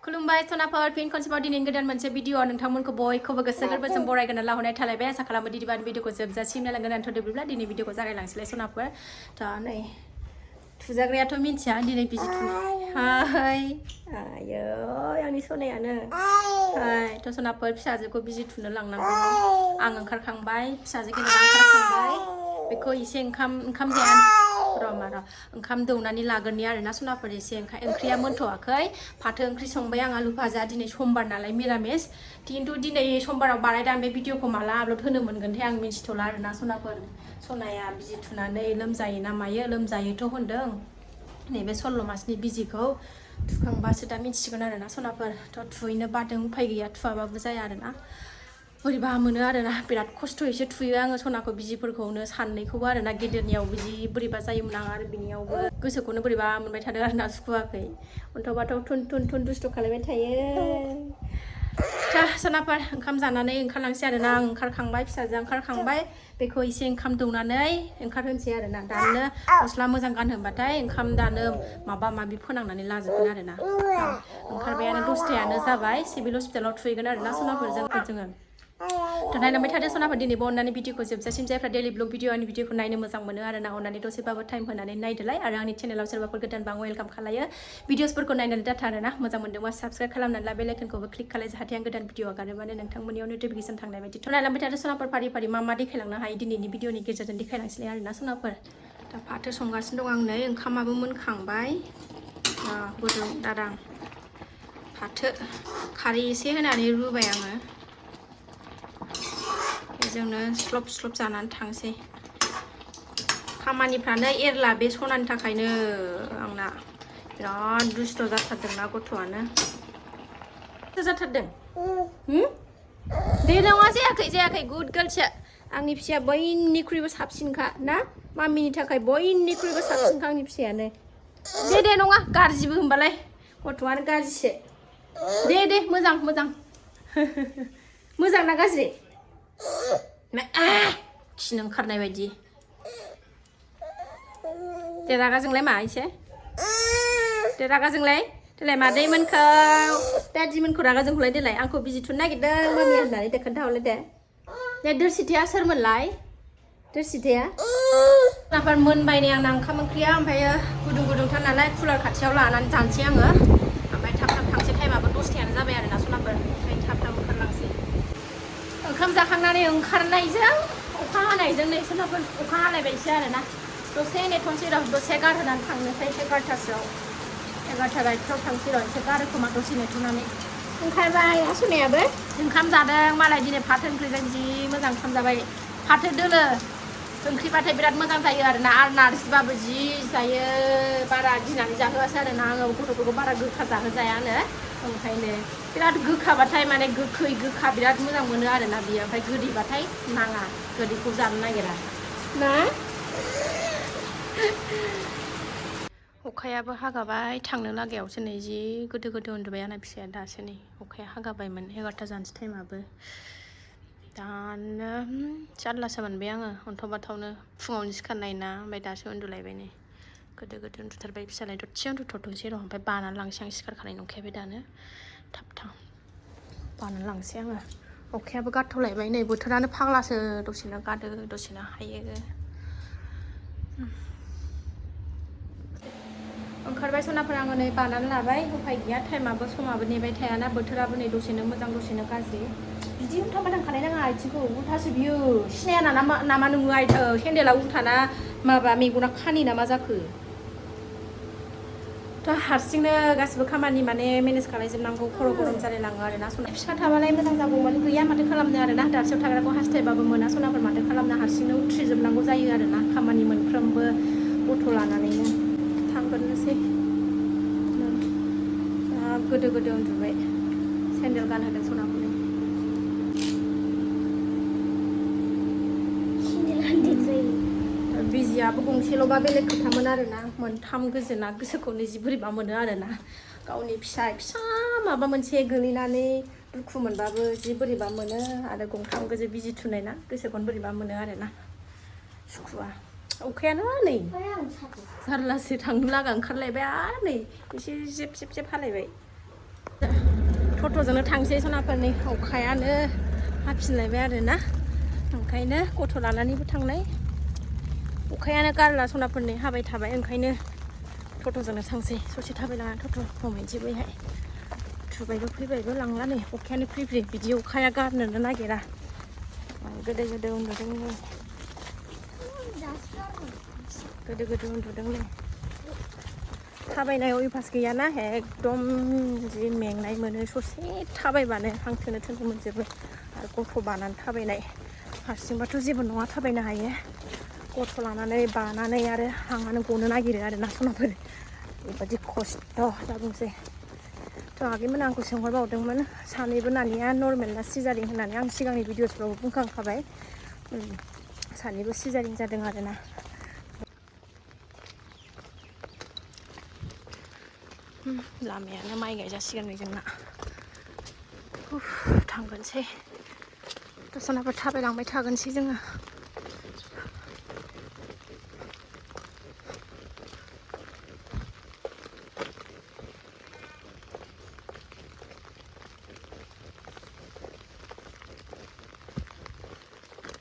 खुलुमबाय सनाफोर फिन खनसेबाव दिनै गोदान मोनसे भिडिअ नोंथांमोनखौ बयखौबो गोसो गोरबोजों बरायगोन लाहरनाय थालायबाय आसा खालामो दिबान भिडिअखौ जोबजासिम नायलांगोन आंथ' दिनै भिडिअखौ जागायलांसैलाय सनाफोर दा नै थुजाग्रायाथ' मिन्थिया दिनै बिजि थुनाय हाय आयै आंनि सनायानो हाय थ' सनाफोर फिसाजोखौ बिजि थुनो लांनांगौ आं ओंखारखांबाय फिसाजो गेलेना ओंखारखांबाय बेखौ एसे ओंखाम जाया ओंखाम दौनानै लागोरनि आरोना सनाफोर एसे ओंख्रिया मोनथ'वाखै फाथो ओंख्रि संबाय आं आलु भाजा दिनै समबार नालाय मिरामिस खिन्थु दिनै समबाराव बानायदां बे भिडिअखौ माला आपल'ड होनो मोनगोनथाय आं मिन्थिथ'ला आरोना सनाफोर सनाया बिजि थुनानै लोमजायो ना मायो लोमजायोथ' होनदों नैबे 16 मासनि बिजिखौ थुखांबासो दा मिन्थिसिगोन आरोना सनाफोर थ' थुहैनो बादों उफाय गैया थुआबाबो जाया आरोना बोरैबा मोनो आरोना बिराद खस्थ'यैसो थुयो आङो सनाखौ बिजिफोरखौनो साननैखौबो आरोना गेदेरनियाव बिजि बोरैबा जायोमोन आं आरो बिनियावबो गोसोखौनो बोरैबा मोनबाय थादों आरोना सुखुवाखै अन्थ'बाथ' थुन दुस्थ' खालामबाय थायो दा सनाफोर ओंखाम जानानै ओंखारलांसै आरोना आं ओंखारखांबाय फिसाजोआ ओंखारखांबाय बेखौ एसे ओंखाम दौनानै ओंखारहोनोसै आरोना दानो गस्ला मोजां गानहोबाथाय ओंखाम दानो माबा माबि फोनांनानै लाजोबगोन आरोना ओंखारबायानो 10थायानो जाबाय सिभिल हस्पिटालाव थुहैगोन आरोना सनाफोर जोङो थ' नायलांबाय थादो सनाफोर दिनैबो अननानै भिडिअखौ जोबजासिम जायफ्रा डेलि ब्लग भिडिअ आंनि भिडिअखौ नायनो मोजां मोनो आरोना अननानै दसेबाबो टाइम होनानै नायदोलाय आरो आंनि चेनेलाव सोरबाफोर गोदानबा आं वेलकाम खालायो भिडिअसफोरखौ नायनानै डाटा आरोना मोजां मोनदोंबा साबस्क्राइब खालामनानै ला बेल आइकनखौबो क्लिक खालाय जाहाथे आं गोदान भिडिअ आगारोबानो नोंथांमोननियाव नटिफिकेसन थांनाय बायदि थ' नायलांबाय थादो सनाफोर फारि फारि मा देखायलांनो हायो दिनैनि भिडिअनि गेजेरजों देखायलांसै आरोना सनाफोर दा फाथो संगासिनो दं आं नै ओंखामाबो मोनखांबाय गुदुं दादां फाथो खारै एसे होनानै रुबाय आङो बेजोंनो स्लब जानानै थांसै खामानिफ्रानो एरला बे सनानि थाखायनो आंना बिराद दुस्थ' जाथारदोंना गथ'आनो जाथारदों दे नङा जायाखै गुड गार्लसो आंनि फिसाया बयनिख्रुइबो साबसिनखा ना मामिनि थाखाय बयनिख्रुइबो साबसिनखा आंनि फिसायानो दे नङा गाज्रिबो होनबालाय गथ'आनो गाज्रिसो दे मोजां मोजां ना गाज्रि खिनो ओंखारनाय बायदि दे रागा जोंलाय मा एसे दे रागा जोंलाय देलाय मादैमोनखौ दादिमोनखौ रागा जोंहरलाय देलाय आंखौ बिजि थुनो नागिरदों मामि होननानै दे खोन्थाहरलाय दे दोरसिथाया सोरमोनलाय दोरसिथाया नाफोर मोनबाय नै आंना ओंखाम ओंख्रिया ओमफ्रायो गुदुंथार नालाय कुलार खाथियाव लानानै जानोसै आङो ओमफ्राय थाब थांसै टाइमाबो 10थायानो जाबाय आरोना सनाफोर ओंखायनो थाब ओंखारलांसै ओंखाम जाखांनानै ओंखारनायजों अखा हानायजों नै सनाफोर अखा हालायबायसो आरोना दसे नेथ'नोसै र' दसे गारहोनानै थांनोसै 11थासोआव 11था राइटफ्राव थांसै र' एसे गारो खोमा दसे नेथ'नानै ओंखारबाय सनायाबो ओंखाम जादों मालाय दिनै फाथो ओंख्रिजों जि मोजां ओंखाम जाबाय फाथो दोलो ओंख्रिबाथाय बिराद मोजां जायो आरोना आरो नारजिबाबो जि जायो बारा गिनानै जाहोआसै आरोना आङो गथ'फोरखौ बारा गोखा जाहोजायानो ओंखायनो बिराद गोखाबाथाय माने गोखै गोखा बिराद मोजां मोनो आरोना बियो ओमफ्राय गोदैबाथाय नाङा गोदैखौ जानो नागिरा ना अखायाबो हागाबाय थांनो लागायावसो नै जि गोदो उन्दुबाय आंना फिसाया दासो नै अखाया हागाबायमोन 11था जानोसै टाइमाबो दानो जारलासो मोनबाय आङो अन्थाव-बाथावनो फुङावनो सिखारनाय ना ओमफ्राय दासो उन्दुलायबाय नै गोदो उन्दुथारबाय फिसालाय दसे उन्दुथ'थोंसै र' ओमफ्राय बानानै लांसै आं सिखारखानाय नंखाया बे दानो थाब बानानै लांसै आङो अखायाबो गारथ'लायबाय नै बोथोरानो फाग्लासो दसेनो गारो दसेनो हायो ओंखारबाय सनाफोर आङो नै बानानै लाबाय उफाय गैया टाइमाबो समाबो नेबाय थायाना बोथोराबो नै दसेनो मोजां दसेनो गाज्रि बिदि उल्था थांखानाय नाङा आथिंखौ उल्थासो बियो सिनाया नामा नोङो सेन्देला उल्थाना माबा मेगना खानि ना मा जाखो थ' हारसिंनो गासिबो खामानि माने मेनेज खालायजोबनांगौ खर' गरम जालायलाङो आरोना सना फिसा थाबालाय मोजां जागौमोन गैया माथो खालामनो आरोना दाबसेयाव थाग्राखौ हास्थायबाबो मोना सनाफोर माथो खालामनो हारसिंनो उथ्रिजोबनांगौ जायो आरोना खामानि मोनफ्रोमबो गथ' लानानैनो थांगोरनोसै गोदो उन्दुबाय सेन्देल गानहोदों सनाखौनो बिजियाबो गंसेल'बा बेलेग खोथामोन आरोना मोनथाम गोजोना गोसोखौनो जि बोरैबा मोनो आरोना गावनि फिसा माबा मोनसे गोलैनानै दुखु मोनबाबो जि बोरैबा मोनो आरो गंथाम गोजो बिजि थुनाय ना गोसोखौनो बोरैबा मोनो आरोना सुखुवा अखायानो नै जारलासो थांनो लागा ओंखारलायबाय आरो नै एसे जेब हालायबाय टट'जोंनो थांसै सनाफोरनि अखायानो हाफिनलायबाय आरोना ओंखायनो गथ' लानानैबो थांनाय अखायानो गारला सनाफोरनि हाबाय थाबाय ओंखायनो टट'जोंनो थांसै ससे थाबायलांना टट' हमहैनोसै बैहाय थुबायबो फैबायबो लांला नै अखायानो फ्रि फ्रि बिदि अखाया गारनोनो नागिरा गोदो गोदो उन्दुदों नै थाबायनाय अयभास गैयाना एकदम जि मेंनाय मोनो ससे थाबायबानो हां थोनो थोनो मोनजोबो आरो गथ' बानानै थाबायनाय हारसिंबाथ' जेबो नङा थाबायनो हायो गथ' लानानै बानानै आरो हांआनो गनो नागिरो आरो ना सनाफोर बेबायदि खस्थ' दा बुंसै थ' आगैमोन आंखौ सोंहरबावदोंमोन सानैबो नानिया नर्मेल ना सिजारिं होननानै आं सिगांनि भिडिअसफ्रावबो बुंखांखाबाय सानैबो सिजारिं जादों आरोना लामायानो माइ गायजासिगोन नै जोंना थांगोनसै दसनाफोर थाबायलांबाय थागोनसै जोङो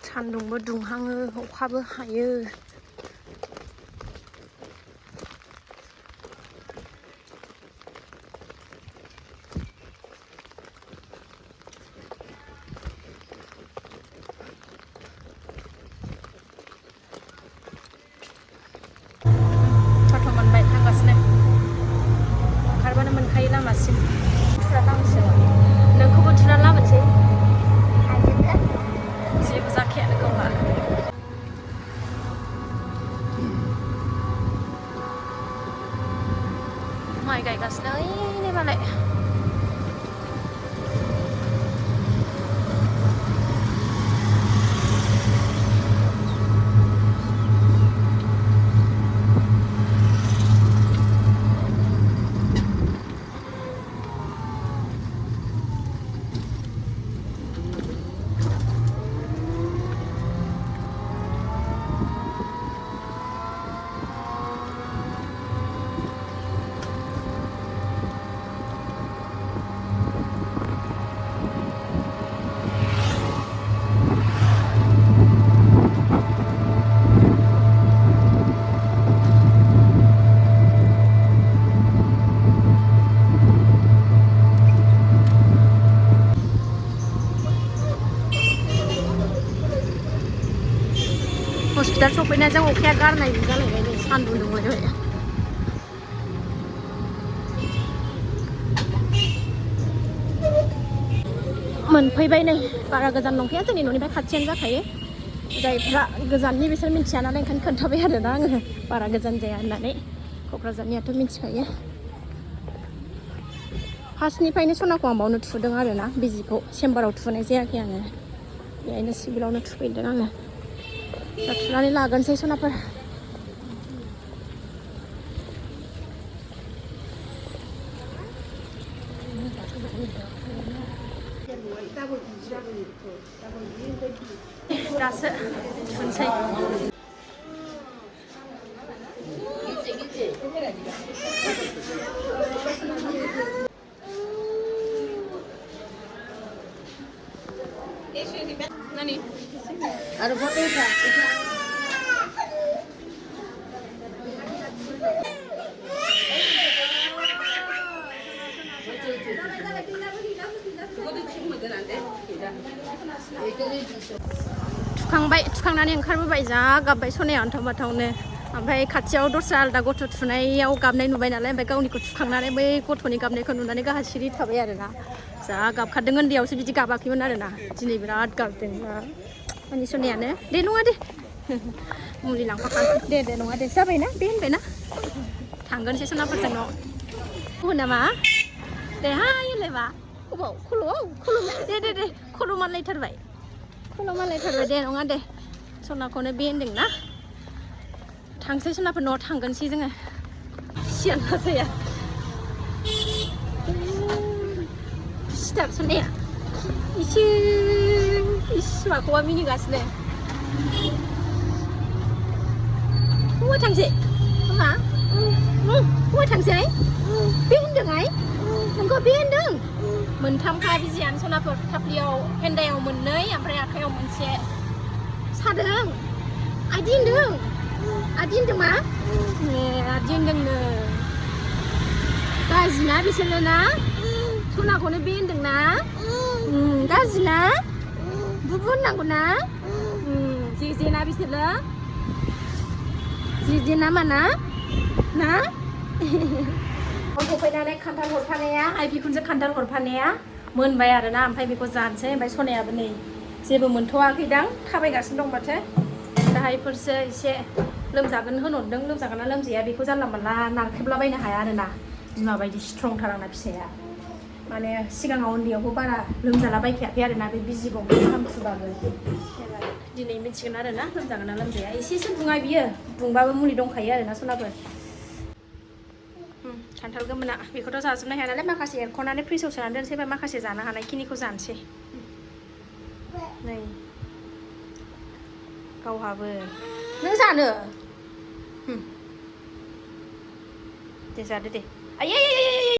सान्दुंबो दुंहाङो अखाबो हायो लामासिम थुना लांसै नोंखौबो थुना लाबोनोसै जेबो जाखायानो गावहा माइ गायगासिनो ओइ मालाय हस्पिटाल सफैनायजों अखाया गारनाय जालायबाय नै सान्दुं दुंलायबाय मोनफैबाय नै बारा गोजान नंखाया जोंनि न'निफ्राय खाथियानो जाखायो जायफ्रा गोजाननि बिसोर मिन्थिया नालाय ओंखायनो खोन्थाबाय आरोना आङो बारा गोजान जाया होननानै क'क्राझारनियाथ' मिन्थिखायो फार्स्टनिफ्रायनो सनाखौ आं बावनो थुदों आरोना बिजिखौ चेम्बाराव थुनाय जायाखै आङो बेहायनो सिभिलावनो थुफैदों आङो दा थुनानै लागोनसै सनाफोर दासो थुनसै Nani? Ada foto tak? थुखांनानै ओंखारबोबाय जा गाबबाय सनाया अन्थाव बाथावनो ओमफ्राय खाथियाव दस्रा आलदा गथ' थुनायाव गाबनाय नुबाय नालाय ओमफ्राय गावनिखौ थुखांनानै बै गथ'नि गाबनायखौ नुनानै गाहा सिरि थाबाय आरोना जा गाबखादों उन्दैयावसो बिदि गाबाखैमोन आरोना दिनै बिराद गाबदों आंनि सनायानो दे नङा दे मुलि लांफाखानोसै दे नङा दे जाबायना बे होनबायना थांगोनसै सनाफोरजों न' होन नामा दे हाय होनलायबा अबाव खल'आव दे खल' मानलायथारबाय दे नङा दे सनाखौनो बे होनदोंना थांसै सनाफोर न'आव थांगोनसै जोङो सियान जाया सिथार सनाया इस माखौबा मिनिगासिनो बबेयाव थांसै मा बबेयाव थांसै बे होनदोंहाय नोंखौ बे होनदों मोनथामखा बिजियान सनाफोर थाफ्लियाव हेन्दायाव मोननै ओमफ्राय आखायाव मोनसे सादों आदि होनदों मा आदि होनदोंनो गाज्रिना बिसोरनो ना सनाखौनो बे होनदोंना गाज्रिना बुबु होननांगौ ना जेना बिसोरो जेना माना ना सफैनानै खान्थाल हरफानाया आइ बिखुनजो खान्थाल हरफानाया मोनबाय आरोना ओमफ्राय बेखौ जानोसै ओमफ्राय सनायाबो नै जेबो मोनथ'वाखैदां थाबायगासिनो दं माथो दाहायफोरसो एसे लोमजागोन होनहरदों लोमजागोन ना लोमजाया बेखौ जानला मोनला नारखेबलाबायनो हाया आरोना बिमा बायदि स्ट्रंथार आंना फिसाया माने सिगाङाव उन्दैयावबो बारा लोमजाला बायखायाखै आरोना बे बिजि गंनै हामथुबाबो दिनै मिथिगोन आरोना लोमजागोन ना लोमजाया एसेसो बुङा बियो बुंबाबो मुलि दंखायो आरोना सनाफोर खान्थाल गोमोना बेखौथ' जाजोबनो हाया नालाय माखासे एरख'नानै फ्रिजआव सोनानै दोनसै ओमफ्राय माखासे जानो हानायखिनिखौ जानोसै नै गावहाबो नों जानो दे जादो दे आयै